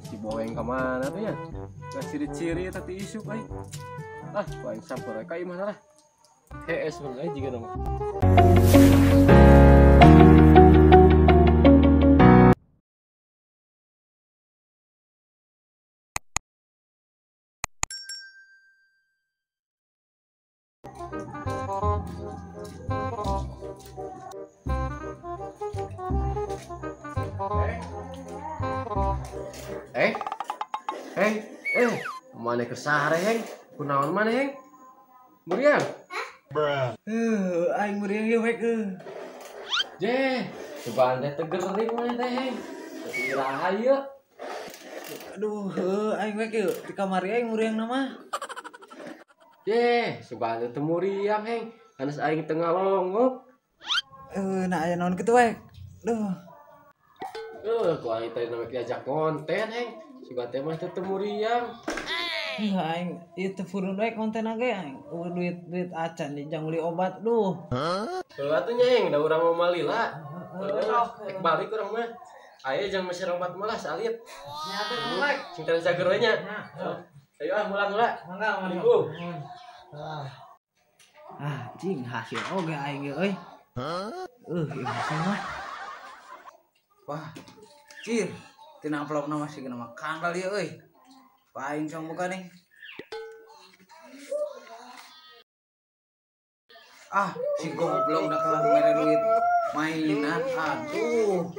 Si Boeng kemana tuh ya? Nggak ciri-ciri tapi isuk aing. Ah, ku aing samper ka imah lah. Hees mun aing jiga nama. Mana kesare heng? Kunaon mana heng? Muriang? Bruh. Aing muriang ieu wek. Je, cobaan teh tegering mana teh heng? Iraha ieu. Aduh, aing wek ieu di kamari aing muriang nama. Je, cobaan teh teu muriang heng. Hanes aing teu ngalongok. Nah aya naon kitu wek. Duh. Ku aing teh namanya diajak konten heng. Sugan teh mah teu muriang. Aing ieu teu purun we konten ge aing. Duit acan di jang beli obat duh. Heuh atuh nya heng, da urang mah malila. Heuh, balik urang mah. Aya jang meser obat mah lah salit. Nya atuh wek. Sing teu cager we nya. Ayo ah mulang heula. Mangga mangga. Ah, cing hasil oge aing ge euy. Ieu hasil mah. Wah, cir, tina amplopna masih kena makan kali euy. Aing cong buka nih. Ah, si goblok udah kelar mere duit mainan. Aduh.